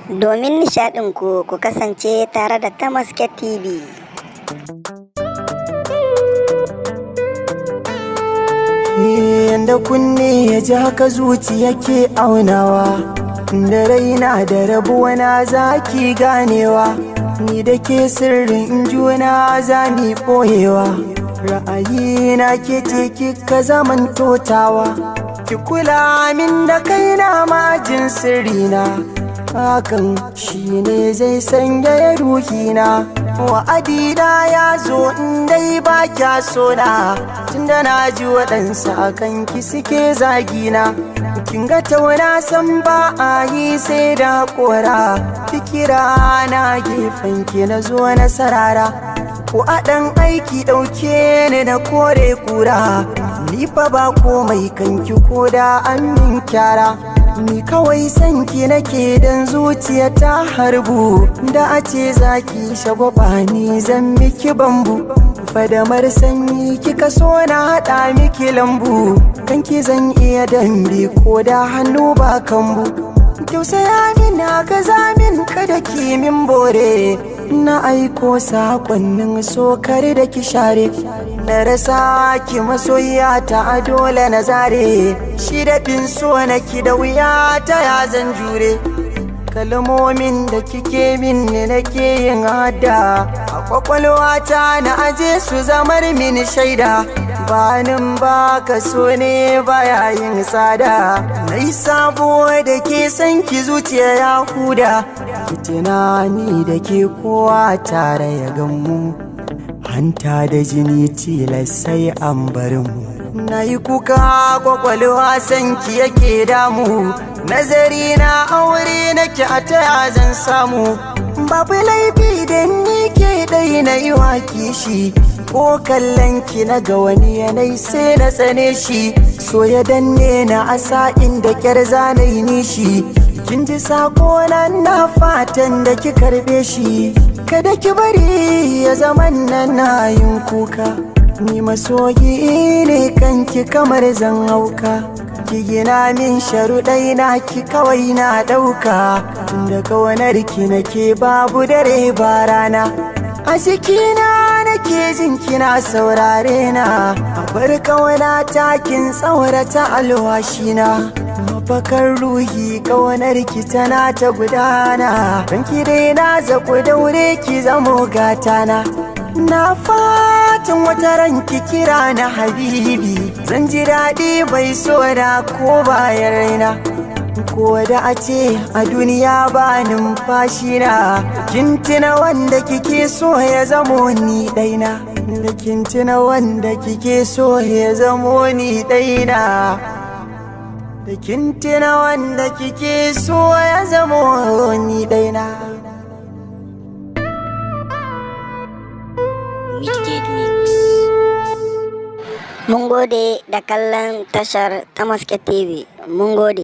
Domin nishaɗinku, ku kasance tare da Tamaske TV. Yanda kunne ya ji haka zuciya ke aunawa, da raina da rabuwa na zaki ganewa. Ni da ke sirrin juna za mi ɓoyewa. Ra'ayi na ke ce kika zaman totawa. Ki kula min da kaina majin sirrina, hakan shine zai sanya ruhina. Wa'adina ya zo in dai ba kya so na, tunda na ji waɗansu akan ki suke zagina. Kin ga tauna san ba a yi sai da kora. Ki kira na gefen ki na zo na sarara, ko a ɗan aiki ɗauke ni na kore kura. Ni fa ba komai kanki ko da an min kyara. Ni kawai sanki nake dan zuciya ta harbu. Da a ce zaki shagwaba ni zan miki bambu. Fadamar sanyi kika so na haɗa miki lambu. Kanki zan iya dambe ko da hannu ba kambu. Tausaya min na gaza min, kada ki min bore. Na aiko sakonnin so kare da ki share. Na rasa ki masoyiya ta dole na zare. Shi daɗin so na ki da wuya ta ya zan jure. Kalmomin da kike min ne nake yin hada a kwakwalwata, na aje su zamar min shaida. Banin ba ka so ne baya yin tsada. Na yi sabo da ke san ki zuciya ya huda. Ki tunani da ke kowa tare ya gammu, hanta da jini tilas sai an bar mu. Na yi kuka kwakwalwa sanki yake damu. Nazari na aure nake a taya zan samu. Babu laifi da ni ke ɗai na yi wa kishi. Ko kallon ki na ga wani yanayi sai na tsane shi. So ya danne na asa inda kyar zanayi nishi. Kin ji sako na, na fatan da ki karbe shi. Kada ki bari ya zaman nan na yin kuka. Ni masoyi ne kanki kamar zan hauka. Ki gina min sharuɗai na ki kawai na ɗauka. Tunda kawanar ki nake babu dare ba rana. A jikina nake jin kina saurare na. A bar kawana takin tsaurata alwashina. Mafakar ruhi kawanar ki tana ta gudana. Kanki dai na zaku daure ki zamo gatana. Na fatan wata ran ki kira na habibi. Zan ji daɗi bai so da ko bayan raina. Ko da a ce a duniya ba numfashi na. Kin tuna wanda kike so ya zamo ni ɗaina. Da kin tuna wanda kike so ya zamo ni ɗaina. Da kin tuna wanda kike so ya zamo ni ɗaina. Wicked Mix. Mun gode da kallon tashar Tamaske TV. Mun gode.